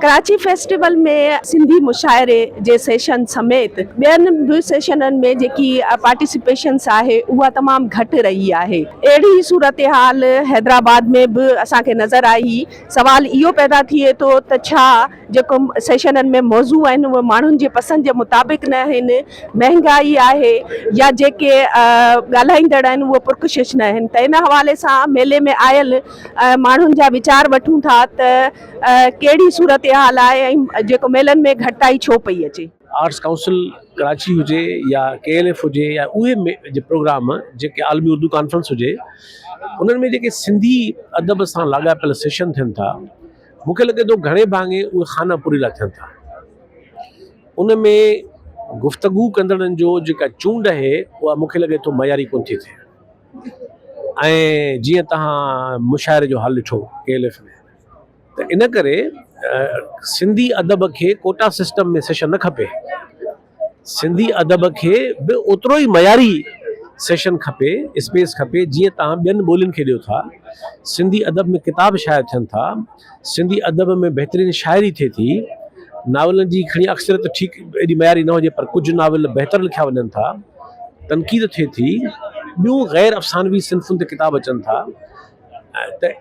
Karachi festival ۾ Sindhi مشاعري جي session سميت ٻين به سيشنن ۾ جيڪي پارٽيسپيشنس آهي اها تمام گهٽ رهي آهي. اهڙي ئي صورتحال حيدرآباد ۾ به اسان کي نظر آئي. سوال اهو پيدا ٿئي ٿو ته ڇا جيڪو سيشنن ۾ موضوع آهن اهي ماڻهن جي پسند جي مطابق نه آهن، مهنگائي آهي يا جيڪي ڳالهائيندڙ آهن اهي پرڪشش نه آهن ته ان حوالي سان ميلي ۾ آيل ماڻهن جا ويچار وٺون ٿا ته ڪهڙي صورتحال آهي ۽ جيڪو ميلن ۾ گهٽتائي ڇو پئي اچي؟ آرٽس ڪائونسل ڪراچي هجي يا ڪي ايل ايف هجي يا اهي پروگرام جيڪي عالمي اردو ڪانفرنس هجي انهن ۾ جيڪي سنڌي ادب سان لاڳاپيل سيشن ٿين ٿا مونکي لڳي ٿو گهڻي ڀاڱي اهي خانه پوري لاء ٿين ٿا ان ۾ گفتگو ڪندڙن جو جيڪا چونڊ آهي اها مونکي لڳي ٿو معياري ڪونه ٿي ٿئي ۽ جيئن توهان مشاعري جو حال ڏٺو ڪي ايل ايف ۾ ته ان ڪري سنڌي ادب کي ڪوٽا سسٽم ۾ سيشن نه کپي سنڌي ادب کي به اوترو ئي معياري سيشن کپي اسپيس کپي جيئن توهان ٻين ٻولين کي ڏيو ٿا سنڌي ادب ۾ ڪتاب شايع ٿين ٿا سنڌي ادب ۾ بهترين شاعري ٿئي ٿي ناولن جي کڻي اڪثريت ٺيڪ ايڏي معياري نه هجي پر ڪجهه ناول بهتر لکيا وڃن ٿا تنقيد ٿئي ٿي ٻيون غير افسانوي صنفن تي ڪتاب اچن ٿا ته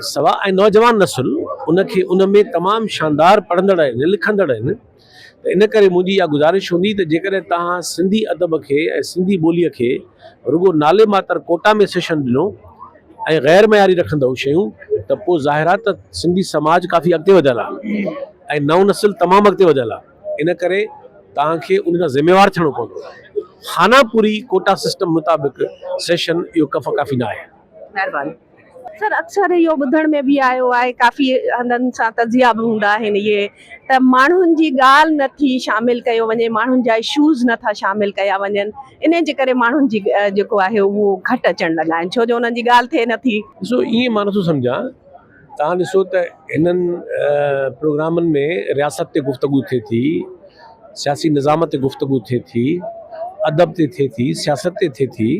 سوا ۽ نوجوان نسل ان کي ان ۾ تمام شاندار پڙهندڙ آهن لکندڙ آهن ته ان ڪري منهنجي اها گذارش هوندي ته جيڪڏهن توهان سنڌي ادب کي ۽ سنڌي ٻوليء کي رڳو نالي ماتر ڪوٽا ۾ سيشن ڏنو ۽ غير معياري رکندؤ شيون ته پوء ظاهر آهي ته سنڌي سماج ڪافي اڳتي وڌيل آهي ۽ نئون نسل تمام اڳتي وڌيل آهي. ان ڪري توهان کي ان لاء ذميوار ٿيڻو پوندو. خانه پوري ڪوٽا سسٽم مطابق سيشن اهو ڪف ڪافي نه آهي. مهرباني سر اڪثر اهو ٻڌڻ ۾ به آيو آهي ڪافي هنڌن سان تجزيا به هوندا آهن اهي ته ماڻهن جي ڳالهه نه ٿي شامل ڪيو وڃي ماڻهن جا اشوز نه ٿا شامل ڪيا وڃن انهي جي ڪري ماڻهن جي جيڪو آهي اهو گهٽ اچڻ لڳا آهن ڇو جو انهن جي ڳالهه ٿئي نه ٿي. ڏسو ائين مان نٿو سمجهان توهان ڏسو ته هنن پروگرامن ۾ رياست تي گفتگو ٿئي ٿي، سياسي نظام تي گفتگو ٿئي ٿي، ادب تي ٿئي ٿي، سياست تي ٿئي ٿي،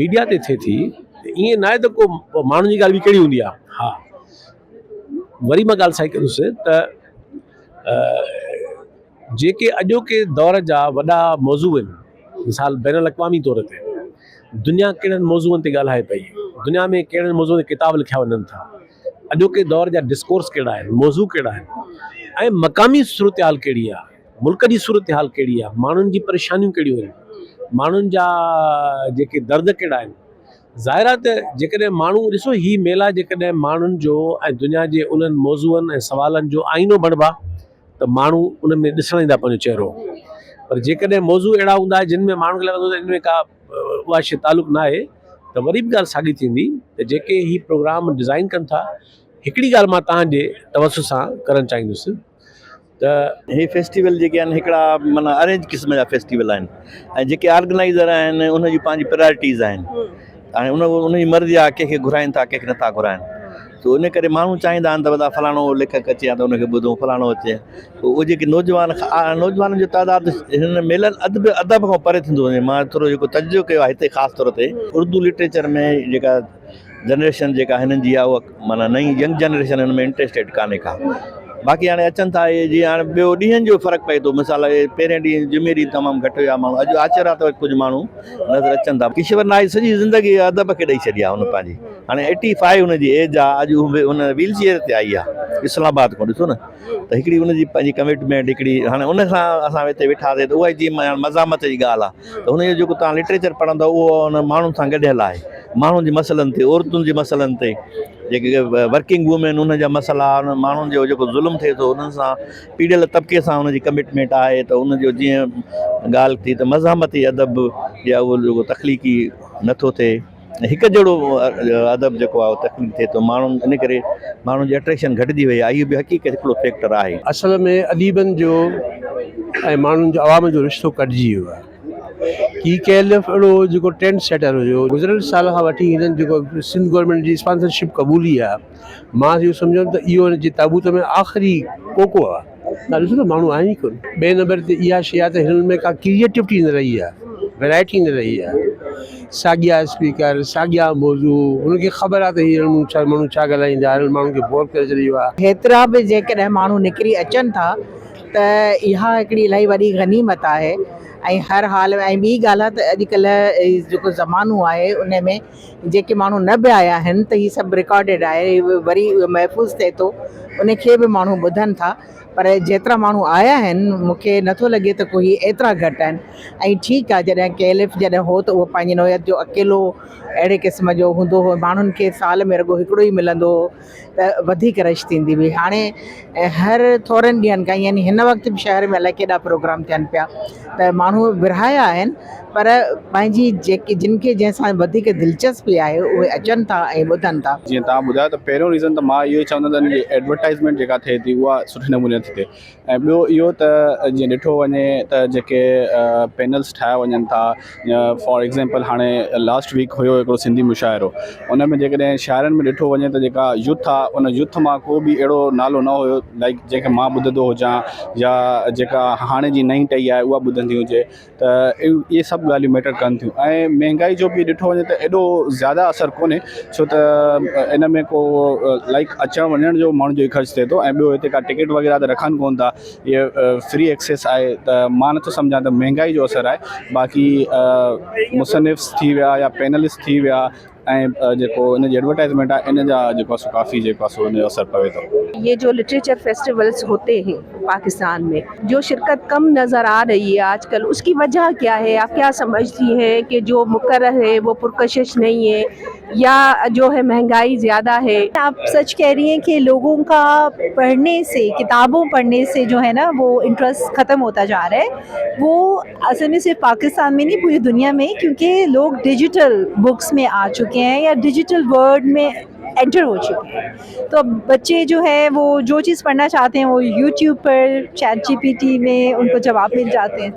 ميڊيا تي ٿئي ٿي ته ائين ناهي ته ڪو ماڻهن جي ڳالهه به ڪهڙي هوندي آهي ها وري مان ڳالهه سائين ڪندس ته جيڪي اڄوڪي دور جا وڏا موضوع آهن مثال بين الاقوامي طور تي دنيا ڪهڙن موضوعن تي ڳالهائي پئي، دنيا ۾ ڪهڙن موضوعن تي ڪتاب لکيا وڃن ٿا، اڄوڪي دور جا ڊسڪورس ڪهڙا آهن، موضوع ڪهڙا آهن ۽ مقامي صورتحال ڪهڙي آهي، ملڪ جي صورتحال ڪهڙي آهي، ماڻهن جي پريشانيون ڪهڙيون آهن، ماڻهن جا جيڪي درد ڪهڙا آهن. ظاهر آهي ته جيڪڏهن ماڻهو ڏسو هي ميلا جيڪڏهن ماڻهن جو ۽ دنيا جي انهن موضوعن ۽ سوالن جو آئينو بڻبا ته ماڻهو ان ۾ ڏسڻ ايندا پنهنجو چهرو پر جيڪڏهن موضوع اهڙا هوندا جن ۾ ماڻهن کي لڳندو ته ان ۾ ڪا اها شيء تعلق نه آهي ته وري به ڳالهه ساڳي ٿيندي ته جيڪي هي پروگرام ڊزائن ڪن ٿا هڪڙي ڳالهه مان توهان جي توسط سان ڪرڻ چاهيندس ته. هي فيسٽيول جيڪي آهن هڪڙا معنيٰ ارينج قسم جا فيسٽيول آهن ۽ جيڪي آرگنائيزر آهن ان جون پنهنجي پرائرٽيز آهن هاڻي ان ان جي مرضي آهي ڪنهن کي گهرائين ٿا ڪنهن کي نٿا گهرائين ته ان ڪري ماڻهو چاهيندا آهن ته وڏا فلاڻو ليکڪ اچي ها ته ان کي ٻڌون فلاڻو اچي پوء اهي جيڪي نوجوان نوجوانن جو تعداد هن ميلن ادب ادب کان پري ٿيندو وڃي مان ٿورو جيڪو تجزيو ڪيو آهي هتي خاص طور تي اردو لٽريچر ۾ جيڪا جنريشن جيڪا هنن جي آهي اها معنيٰ نئين ينگ جنريشن هن ۾ انٽريسٽيڊ ڪانهي ڪا باقي هاڻي اچن ٿا اهي جيئن هاڻي ٻيو ڏينهن جو فرق پئي ٿو مثال پهرين ڏينهن جمعي ڏينهن تمام گهٽ هيا ماڻهو اڄ آچر آهي ته ڪجهه ماڻهو نظر اچن ٿا. ڪشور نائي سڄي زندگي ادب کي ڏئي ڇڏي آهي هن پنهنجي هاڻي ايٽي فائيو هن جي ايج آهي اڄ هو به ان ويل چيئر تي آئي آهي اسلام آباد کان ڏسو نه ته هڪڙي ان جي پنهنجي ڪمٽمينٽ هڪڙي هاڻي ان سان اسان هتي ويٺاسي ته اها ئي جيئن مزاحمت جي ڳالهه آهي ته هن جو جيڪو توهان لٽريچر پڙهندو اهو ان ماڻهن سان ڳنڍيل آهي ماڻهن جي مسئلن تي عورتن جي مسئلن تي جيڪي ورڪنگ وومين ان جا مسئلا ماڻهن جو جيڪو ظلم ٿئي ٿو انهن سان پيڙيل طبقي سان ان جي ڪمٽمينٽ آهي ته ان جو جيئن ڳالهه ٿي ته مزاحمتي ادب يا اهو جيڪو تخليقي نٿو ٿئي هڪ جهڙو ادب جيڪو آهي تخليق ٿئي ٿو ماڻهن ان ڪري ماڻهن جي اٽريڪشن گهٽجي وئي آهي اهو به حقيقت هڪڙو فيڪٽر آهي. اصل ۾ اديبن جو ۽ ماڻهن جو عوام جو رشتو ڪٽجي ويو آهي. هي ڪي ايل ايف اهڙو هو جيڪو ٽرينڊ سيٽر هيو. گذريل سال کان وٺي هنن جيڪو سنڌ گورنمينٽ جي اسپانسرشپ قبولي آهي مان اهو سمجهندم ته اهو هن جي تابوت ۾ آخري ڪوڪو آهي. تان ڏسو ته ماڻهو آهن ئي ڪونه. ٻئي نمبر تي اها شيء آهي ته هنن ۾ ڪا ڪريئيٽوٽي نه رهي آهي. ورائٽي نه رهي آهي. ساڳيا اسپيڪر، ساڳيا موضوع، هن کي خبر آهي ته هي ماڻهو ڇا ماڻهو ڇا ڳالهائيندا، هنن ماڻهن کي بور ڪري ڇڏيو آهي. هيترا به جيڪڏهن ماڻهو نڪري اچن ٿا ته اها هڪڙي الاهي وڏي غنيمت آهي ۽ هر حال ۾ ۽ ٻي ڳالهه آهي ته اڄڪلهه جيڪو زمانو آهي ان ۾ جيڪي ماڻهو نه به آيا آهن ته هي سڀ رڪارڊيڊ آهي وري اهو محفوظ ٿئي ٿو ان کي به ماڻهو ٻڌن ٿا پر جيترا ماڻهو آيا آهن مون کي نٿو لڳي ته ڪو هي ايترا گهٽ آهن ۽ ٺيڪ آهي جڏهن ڪي ايل ايف جڏهن هو ته اهو پنهنجي نوعيت جو اڪيلو اهڙي قسم جو هوندو هو ماڻهن کي سال ۾ رڳو هڪڙو ئي ملندو هو ته وڌيڪ رش ٿيندي هئي هاڻي هر ٿورن ڏينهن کان يعني هن وقت به شهر ۾ الائي ڪيڏا پروگرام ٿين پيا ته ماڻهو ورهايا آهن پر پنهنجي جيڪي جن کي جنهن سان وڌيڪ دلچسپي آهي اهي اچن ٿا ۽ ٻڌن ٿا. جيئن توهان ٻڌايو ته پهريون ريزن ته مان اهو ئي چوندس ته ان جي ايڊورٽائزمينٽ جيڪا ٿئي ٿي اها سٺي نموني نٿي ٿئي ۽ ٻيو اهو ته جيئن ڏٺو وڃي ته جيڪي پينلس ٺاهيا وڃن ٿا يا فار ايگزامپل هاڻي لاسٽ ويڪ هيو هڪڙو سنڌي مشاعرو ان ۾ جيڪڏهن شاعرن ۾ ڏٺو وڃي ته جيڪا يوٿ آهي ان يوٿ مان ڪو به اهڙو نالو نه هيو لائيڪ جنهن کي مان ٻڌندو هجان يا جيڪا هاڻي جي نئين ٽهي آهي اها ٻڌندي هجي ته اهي سڀ ڳالهيون ميٽر ڪن ٿيون ۽ مهنگائي جو به ڏٺو وڃي ته ايڏو زياده اثر ڪونهي ڇو ته ان ۾ ڪو لائيڪ اچڻ وڃڻ جو ماڻهن جو خرچ ٿئي ٿو ۽ ٻيو هتي ڪا ٽڪيٽ وغيره ته رکن ڪونه ٿا اهي فري ايڪسيس آهي ته مان نٿو سمجهان ته مهنگائي جو اثر آهي باقي مصنفس ٿي ويا يا پينلسٽ ٿي ويا ۽ جيڪو ان جي ايڊورٽائزمينٽ آهي ان جا جيڪو آهي سو ڪافي جيڪو آهي سو ان جو اثر پوي ٿو. ये जो लिटरेचर फेस्टिवल्स होते हैं पाकिस्तान में जो शिरकत कम नज़र आ रही है आजकल, उसकी वजह क्या है? आप क्या समझती हैं कि जो मुकर्रर है वो पुरकशिश नहीं है या जो है महंगाई ज़्यादा है? आप सच कह रही हैं कि लोगों का पढ़ने से, किताबों पढ़ने से जो है ना वो इंटरेस्ट ख़त्म होता जा रहा है। वो असल में सिर्फ पाकिस्तान में नहीं, पूरी दुनिया में, क्योंकि लोग डिजिटल बुक्स में आ चुके हैं या डिजिटल वर्ल्ड में एंटर हो चुके हैं। तो अब बच्चे जो है वो जो चीज़ पढ़ना चाहते हैं वो यूट्यूब पर, चैट जीपीटी में उनको जवाब मिल जाते हैं।